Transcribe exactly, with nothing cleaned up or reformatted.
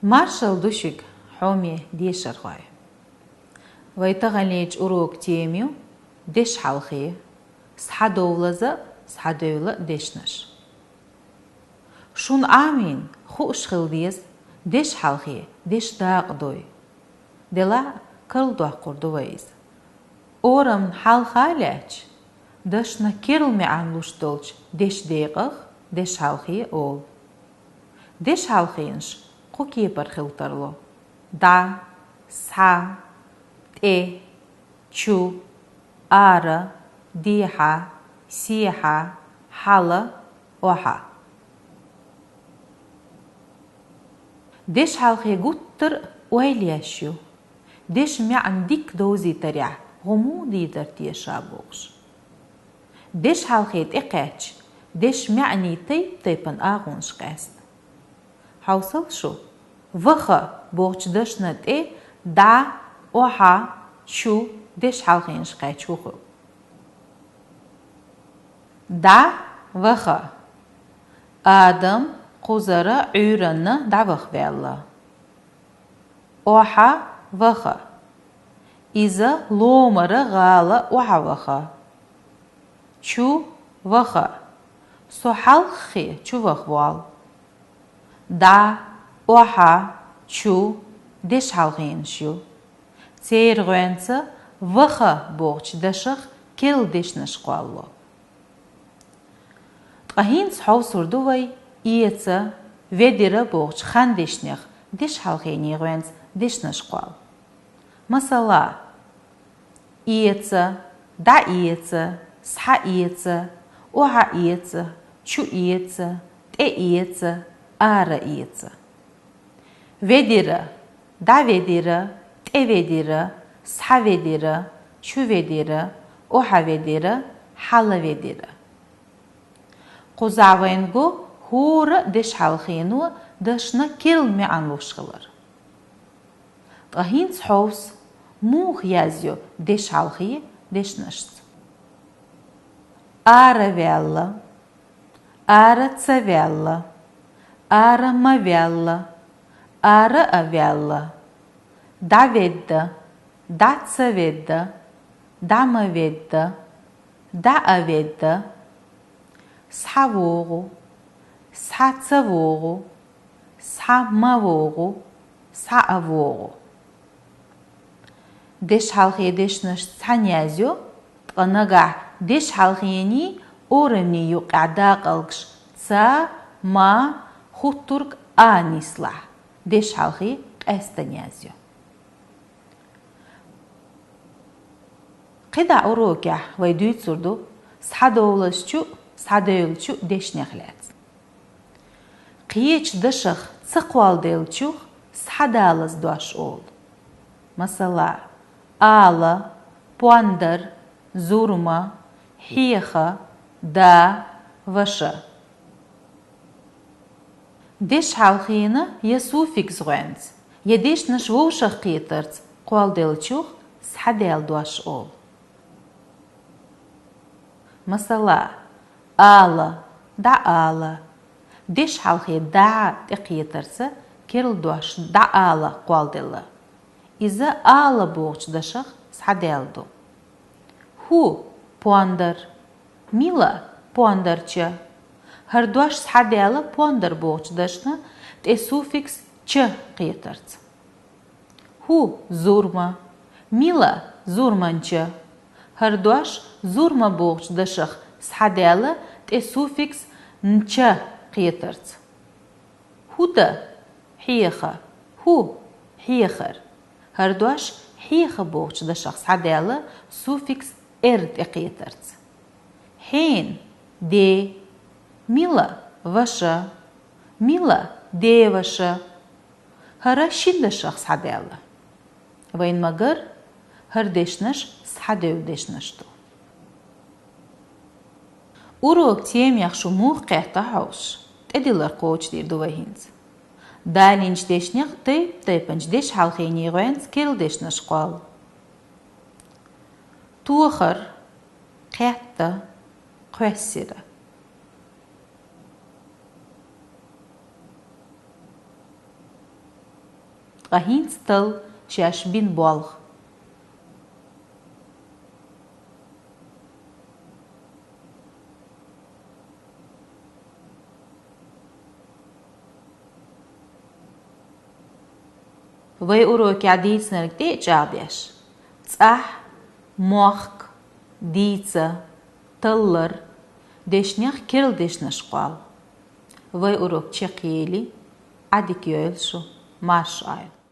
Маршал ду шуга, хьоме дешархой! Вай таханлерча урока тема ю дешхьалхе, схьадовлаза, схьадевла дешнаш. Шун Ӏамийна хууш хила деза дешхьалхе дешдакъа дой. Делахь а карладоаккхур ду вай иза. Орамна хьалха лаьттача, дашна керла маьӀан луш долча дешдекъах дешхьалхе олу. Дешхьалхенаш кхо кепара хила тарло: дӀа, схьа, тӀе, чу, ара, дехьа, сехьа, хьала, охьа. Дешхьалхе гуттар а ойла еш ю, дешан маьӀна дика довзийтарехь гӀо муха дийр дара те ша бохуш. Дешхьалхе тӀекхаьчча, дешан маьӀний тайп-тайпана агӀонаш къаьста. Хьовсал шу, ваха бохучу дашна тӀе дӀа, охьа, чу дешхьалхенаш кхаьчча хӀун хуьлу? ДӀа, ваха. Адам кхузара Ӏуьйранна дӀавахаваьлла. Охьа, ваха. Иза ломара гӀала охьаваха. Чу, ваха. Со хьалххе чу ваха воллу. ДӀа, охьа, чу дешхьалхенаш ю. Церан гӀоьнца ваха бохучу дашах керла дешнаш кхоллало. Ткъа хӀинца хьовсур ду вай эца, ведира бохучу хандешнех дешхьалхенийн гӀоьнца дешнаш кхолла. Масала, эца, дӀаэца, схьаэца, охьаэца, чуэца, тӀеэца, араэца. Ведира, дӀаведира, тӀеведира, схьаведира, чуведира, охьаведира, хьалаведира. Кхузахь вайна го хӀора а дешхьалхено дашна керла маьӀан луш хилар. Ткъа хӀинца хьовса, муха язйо дешхьалхе дешнашца: ара ваьлла, ара ца ваьлла, ара ма ваьлла, ара а ваьлла, дӀаведда, дӀа ца ведда, дӀа ма ведда, дӀа а ведда, схьавогӀу, схьа ца вогӀу, схьа ма вогӀу, схьа а вогӀу. Дешхьалхе дешнаш цхьаьна язйо, ткъа нагахь дешхьалхенийн орамнийн юккъехь дакъалгаш ца, ма, хуттург а нислахь, дешхьалхе къаьстина язйо. КхидӀа урокехь вай дуьйцур ду схьадовлазчу а, схьадевллачу а дешнех лаьцна. Кхечу дашах ца кхолладеллачух схьадалаза дош олу. Масала, ала, пондар, зурма, хьеха, да, ваша. Дешхьалхена я суффикс гӀоьнца, я дешнаш вовшахкхетарца кхолладеллачух схьадаьлла дош олу. Масала, ала, дӀаала. Дешхьалхе дӀа тӀекхетарца керла дош дӀаала кхолладелла. Иза ала бохучу дашах схьадаьлла ду. ХӀу, пондар. Мила, пондарча. ХӀара дош схьадаьлла пондар бохучу дашна тӀе суффикс ча кхетарца. ХӀу, зурма. Мила, зурманча. ХӀара дош зурма бохучу дашах схьадаьлла тӀе суффикс нча кхетарца. ХӀуда, хьеха. ХӀу, хьехар. ХӀара дош хьеха бохучу дашах схьадаьлла суффикс эр тӀекхетарца. Хьен, де. Мила, ваша. Мила, деваша. ХӀара шина дашах схьадаьлла. Вайн магар, хӀара дешнаш схьадевлла дешнаш ду. Урок темех шу муха кхетта хьовсуш, Тӏадиллар кхочушдийр ду вай хӏинца. Далийнача дешнех тайп-тайпанча дешхьалхений гӏоьнца керла дешнаш кхолл. Тохар, кхетта, кхоссар. Ткъа хӏинца талла шаьш бина болх. Вай урокехь дийцинарг тӏе а чӏагӏдеш, цӏахь, мохк, дийца, таллар, дешнех керла дешнаш кхолл. Вай урок чекхъели, Ӏадика йойла шу, марша Ӏойла.